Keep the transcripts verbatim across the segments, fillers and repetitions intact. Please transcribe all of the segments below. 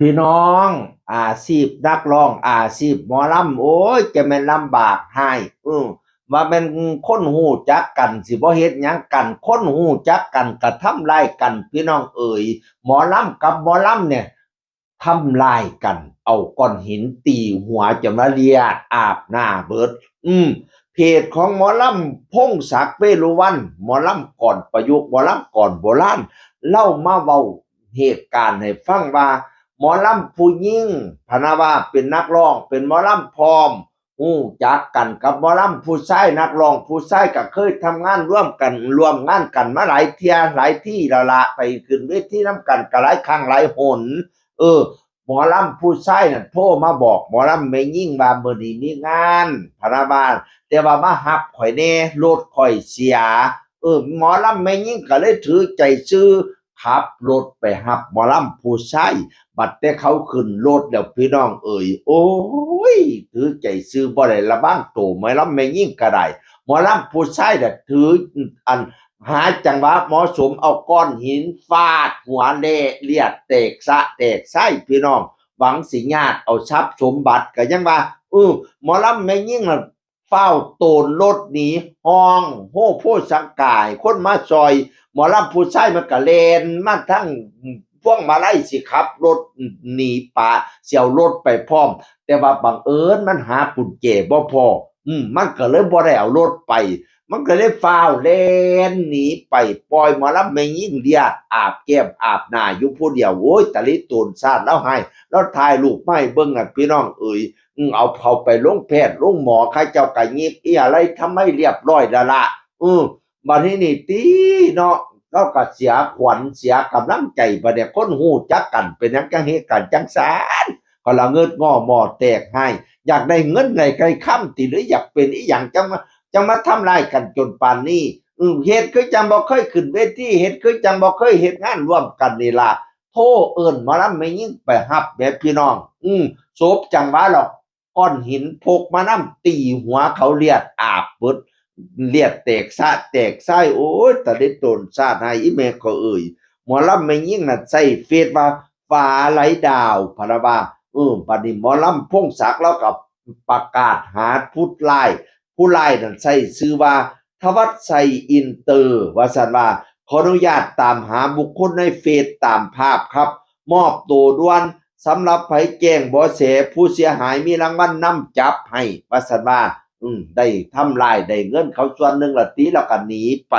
พี่น้อง อาชีพนักร้อง อาชีพหมอลำ โอ้ย จะแม่นลำบากหาย อือ ว่าแม่นคนฮู้จักกัน สิบ่เฮ็ดหยังกัน คนฮู้จักกันก็ทำร้ายกัน พี่น้องเอ๋ย หมอลำกับหมอลำเนี่ย ทำร้ายกัน เอาก้อนหินตีหัวจนว่าเลือดอาบหน้าเบิด อืม เพจของหมอลำพงษ์ศักดิ์ เวรุวัฒน์ หมอลำก่อนประยุกต์ หมอลำก่อนโบราณ เล่ามาเว้าเหตุการณ์ให้ฟังว่า หมอลำผู้หญิง พะนะว่าเป็นนักร้อง เป็นหมอลำพร้อม ฮู้จักกันกับหมอลำผู้ชาย นักร้องผู้ชายก็เคยทำงานร่วมกัน ร่วมงานกันมาหลายเทื่อหลายทีแล้วละ ไปขึ้นเวทีนำกันก็หลายครั้งหลายหน เออ หมอลำผู้ชายนั่นโทรมาบอกหมอลำแม่หญิงว่ามื้อนี้มีงาน พะนะว่า แต่ว่ามาฮับข่อยแหน่ รถข่อยเสีย เออ หมอลำแม่หญิงก็เลยถือใจซื่อ ขับรถไปฮับหมอลำผู้ชาย บัดแต่เขาขึ้นรถแล้ว พี่น้องเอ๋ย โอ้ย ถือใจซื่อ บ่ได้ระวังโต หมอลำแม่หญิงก็ได้ หมอลำผู้ชายน่ะถือ อัน หาจังหวะเหมาะสม เอาก้อนหินฟาดหัวแหล่ เลือดแตกสะแตกไส้ พี่น้อง หวังสิญาติเอาทรัพย์สมบัติ ก็ยังว่า เออ หมอลำแม่หญิงน่ะ ฟ้าวโตนรถหนี ฮ้องโฮโพสังกาย คนมาซอย หมอลำผู้ชายมันก็แล่นมาทั้งพวงมาลัย สิขับรถหนีปะ สิเอารถไปพร้อม แต่ว่าบังเอิญมันหากุญแจบ่พอ อืม มันก็เลยบ่ได้เอารถไป มันก็เลยฟ้าวแล่นหนีไป ปล่อยหมอลำแม่หญิงเลือดอาบแก้มอาบหน้าอยู่ผู้เดียว โอ้ย ตะลิโตนชาติลาวให้ ลาวถ่ายรูปมาให้เบิ่งน่ะ พี่น้องเอ๋ย อืม เอาเข้าไปโรงแพทย์โรงหมอ เขาเจ้าก็หยิบอีอะไรทำให้เรียบร้อยแล้วล่ะ อืม บัดนี้นี่ติเนาะ ลาวก็เสียขวัญเสียกำลังใจ บัดเนี่ยคนฮู้จักกัน เป็นหยังจั่งเฮ็ดกันจั่งซั้น ก็ละเงิดงอหม้อแตกให้ อยากได้เงินได้คำติ หรืออยากเป็นอีหยัง จั่งมา จั่งมาทำร้ายกันจนปานนี้ อืม เฮ็ดคือจั่งบ่เคยขึ้นเวที เฮ็ดคือจั่งบ่เคยเฮ็ดงานร่วมกันนี่ล่ะ โทรเอิ้นหมอลำแม่หญิงไปฮับแหมพี่น้อง อืม สบจังหวะหรอก ก้อนหินพกมานำตีหัวเขาเลือดอาบเบิด เลือดแตกสะแตกไส้ โอ้ย ตะลิโตนชาติให้ อีแม่ก็เอ่ย หมอลำแม่หญิงน่ะใส่เฟซว่า ฟ้าไหลดาว พะนะว่า เออ บัดนี้หมอลำพงษ์ศักดิ์ลาวก็ประกาศหาผู้ร้าย ผู้ร้ายนั่นใส่ชื่อว่า ธวัชชัยอินเตอร์ ว่าซั่นว่า ขออนุญาตตามหาบุคคลในเฟซตามภาพครับ มอบตัวด่วน สำหรับไผแจ้งเบาะแสผู้เสียหายมีรางวัลนำจับให้ ว่าซั่นว่า อืม ได้ทำลายได้เงินเขาส่วนหนึ่งละติ แล้วก็หนีไป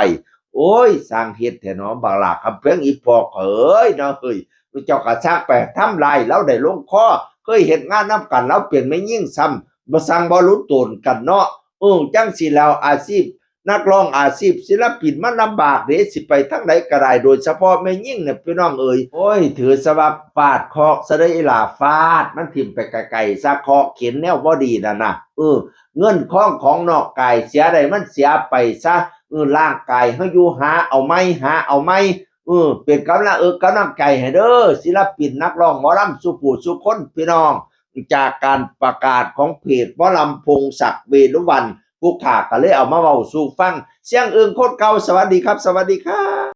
โอ้ย สร้างเฮ็ดแท้เนาะ บักหลาคำเพิ่งอีพอกเอ้ยเนาะ เฮ้ย เจ้าก็ซักไปทำลาย ลาวได้ลงคอ เคยเฮ็ดงานนำกัน ลาวเป็นแม่หญิงซ้ำ บ่สั่งบ่รู้ตนกันเนาะ เออ จั่งสิแล้ว อาชีพนักร้อง อาชีพศิลปินมันลำบากเด้ สิไปทางใดก็ได้ โดยเฉพาะแม่หญิงเนี่ย พี่น้องเอ๋ย โอ้ย ถือซะว่าฟาดเคราะห์ซะเด้ออีหล่า ฟาดมันถิ่มไปไกลๆซะ เคราะห์เข็ญแนวบ่ดีนั่นน่ะ เออ เงินทองของนอกกายเสียได้มันเสียไปซะ เออ ร่างกายเฮาอยู่หาเอาใหม่ หาเอาใหม่ เออ เป็นกำลังเอกกำลังใจให้เด้อ ศิลปินนักร้องหมอลำสู่ผู้สู่คนพี่น้อง จากการประกาศของเพจหมอลำพงษ์ศักดิ์ เวรุวัฒน์ ผู้ข้าก็เลยเอามาเว้าสู่ฟัง เสียงอึ่งคนเก่า สวัสดีครับ สวัสดีครับ